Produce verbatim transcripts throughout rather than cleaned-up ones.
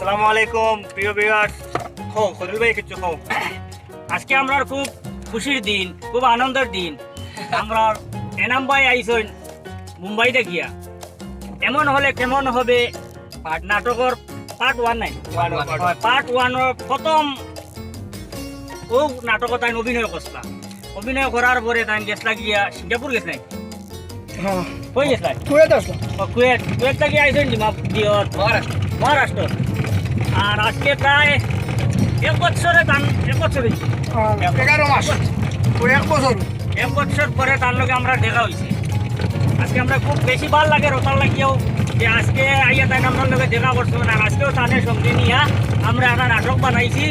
আসসালামু আলাইকুম প্রিয় ভিউয়ার্স। হো, খলিল ভাই কিছু হো। আজকে আমরার খুব খুশির দিন, খুব আনন্দের দিন। আমরার এনাম ভাই আইছইন মুম্বাই থাকিয়া। এমন হলে কেমন হবে নাটকর পার্ট ওয়ান নাই? পার্ট ওয়ানর প্রথম ও নাটকো তাইন অভিনয় করছলা। অভিনয় করার পরে তাইন গেছলা গিয়া সিঙ্গাপুর গেছলা। হ্যাঁ। কই গেছলা? কুয়েত আসলাম। ও, কুয়েত, কুয়েত থাকি আইছইন নি মা-, ইয়ত, মহারাষ্ট্র। মহারাষ্ট্র। আর আজকে প্রায় এক বছরে তান, এক বছরে। হ্যাঁ, এগারো মাস। ওই এক বছর। এক বছর পরে তার লগে আমরার দেখা অইছে। আজকে আমরার খুব বেশি ভালা লাগের অতার লাগিয়াউ যে আজকে আইয়া তাইন আমরার লগে দেখা করছইন, আর আজকেও তানে সঙ্গে নিয়া আমরা একটা নাটক বানাইছি,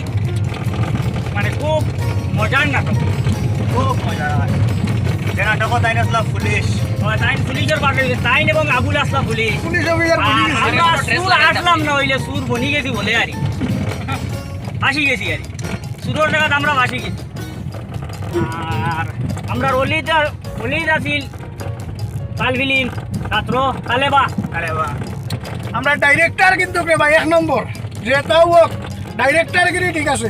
মানে খুব মজার নাটক। খুব মজা অয়। যে নাটকো তাইন আসলা পুলিশ। ও, তাইন পুলিশর পার্ট অইছে, তাইন এবং আবুল আসলা পুলিশ। পুলিশ অফিসার বনি আর গেছে। আমরা চুর আসলাম না, অইলে চুর বনি গেছি বলে আরি। ফাঁসি গেছি আরি। চুরর জাগাত আমরা ফাঁসি গেছি। আর আমরার অলিদ, অলিদ আছিল তাল ফিল্ম, ছাত্র, তালেবা। আরে বাহ। আমরা ডাইরেক্টর কিন্তু রে ভাই এক নম্বর। যেটাও হোক, ডাইরেক্টর গিরি ঠিক আছে।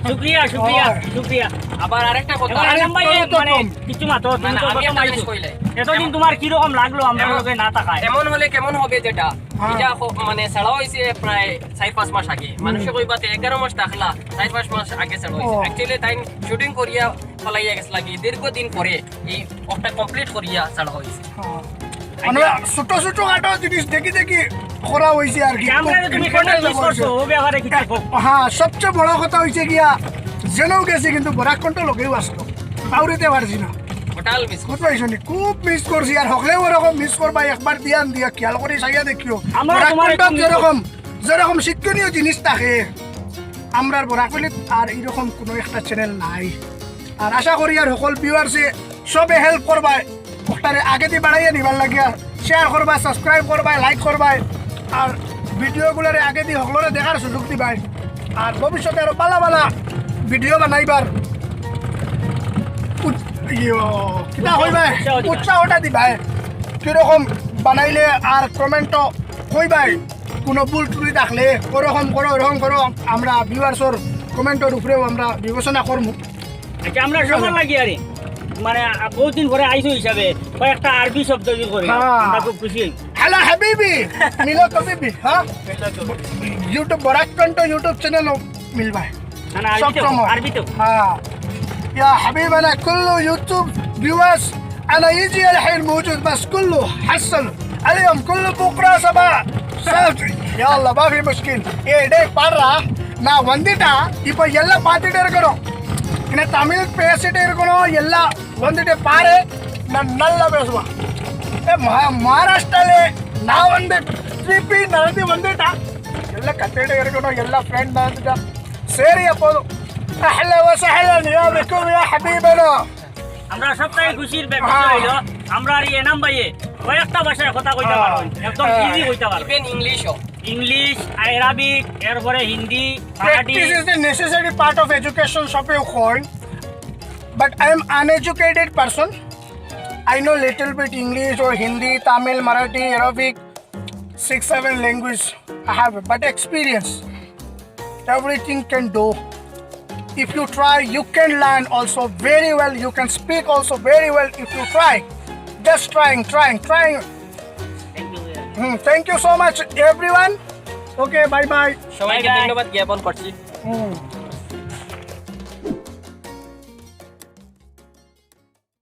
শুক্রিয়া, শুক্রিয়া, হয়। শুক্রিয়া। আবার আরেকটা কথা। এবার আরে, এনাম ভাই, তোর তো মানে, কম। কিছু মাতো, তুমি মানে, তো আমি প্রথম একটা আইছো। জিনিস কইলে। এতদিন তোমার কিরকম লাগলো আমরার এমন, লগে না থাকায়? এমন হলে কেমন হবে যেটা? হ্যাঁ। এটা হ-, মানে, ছাড়া হইছে প্রায় চার পাঁচ মাস আগে। হুম। মানুষে কইবা তে এগারো মাস থাকলা, চার পাঁচ মাস আগে ছাড়া হইছে। ও। Actually, তাইন শুটিং করিয়া ফালাইয়া গেছলা কি, দীর্ঘদিন পরে এই ওটা কমপ্লিট করিয়া ছাড়া হইছে। হ্যাঁ। আমরা ছোট ছোট খাটো জিনিস দেখি দেখি করা হইছে আর কি। যে আমরা খুব তুমি important কেমন মিস ব্যাপার করছো, হইছে। ও ব্যাপারে কিছু কও। হ্যাঁ, সবচেয়ে বড় কথা হইছে গিয়া, জেলেও গেছি কিন্তু বরাক কণ্ঠ লগেও আসলো, পাউরিতে পারছি না। Total miss. বুঝ পাইছো নি? খুব মিস করছি, আর হকলেও ওরকম মিস করবা, একবার ধ্যান দিয়া খেয়াল করি চাইয়া দেখিও। আমরা বরাক তোমার কণ্ঠ একটু মিস যেরকম, যেরকম শিক্ষণীয় জিনিস থাকে, আমরার বরাক ভ্যালিত আর এরকম কোনো একটা চ্যানেল নাই। আর আশা করি আর হকল ভিউয়ার্সে সবে হেল্প করবায়, ওটারে আগেদি বাড়াইয়া নিবার লাগিয়া শেয়ার করবায়, সাবস্ক্রাইব করবায়, লাইক করবায়, আর ভিডিওগুলোরে আগেদি হকলরে দেখার সুযোগ দিবায়। আর ভবিষ্যতে আরো ভালা ভালা ভিডিও বানাইবার উৎ-, ইয়ো, কিতা কইবায়? উৎসাহ দিবায়। উৎসাহটা দিবায়। কিরকম বানাইলে আর কমেন্টও কইবায়। কোনো ভুল ত্রুটি থাকলে ওরকম করো, ওরকম করো, আমরা ভিউয়ার্সর কমেন্টর উপরেও আমরা বিবেচনা করমু। আচ্ছা, আমরা সবার লাগি আরে, মানে, আ, বহুত দিন পরে আইছো হিসাবে কয়েকটা আরবি শব্দ ইউজ করি। হ্যাঁ। আমরা খুব খুশি হই। হ্যালো হাবিবি, মিলো কবিবি, হ্যাঁ? YouTube বরাক কণ্ঠ YouTube চ্যানেল মিলবা। না, না, আরবিতে সব সময়। আরবিতে। হ্যাঁ। يا حبيبنا كل يوتيوب فيوز، أنا يجي الحين موجود، بس كله حصل اليوم، كله بكرة صباح. يا الله، ما في مشكل. ஏ, டேய், பாடுறா, நான் வந்துட்டா, இப்ப எல்லாம் பார்த்துட்டே இருக்கணும். என்ன, தமிழ் பேசிட்டு இருக்கணும், எல்லாம் வந்துட்டு பாரு, நான் நல்லா பேசுவேன். ஏ, மகா-, மகாராஷ்டிரால நான் வந்து திருப்பி நடந்து வந்துட்டா, எல்லாம் கத்திட்டே இருக்கணும், எல்லாம் ஃப்ரெண்ட் நடந்துட்டா, சரி, அப்போதும். أهلا وسهلا يا بكم يا حبيبنا. আমরা সবচেয়ে খুশির ব্যাপার হ্যাঁ। হইল, আমরা আর এই এনাম ভাইয়ে কয়েকটা ভাষায় কথা কইতে হ্যাঁ। পারবেন, একদম হ্যাঁ। ইজি কইতে পারবেন। Even English-ও। ইংলিশ, আরবিক, এরপরে Hindi, Marathi. Practice is the necessary part of education, সবে কইন। But I am uneducated person. I know little bit English or Hindi, Tamil, Marathi, Arabic, six, seven language I have, but experience, everything can do. If you try, you can learn also very well. You can speak also very well if you try. Just trying, trying, trying. Thank you, yeah. Hmm, thank you so much, everyone. Okay, bye bye. সবাইকে bye bye। ধন্যবাদ জ্ঞাপন করছি। Hmm.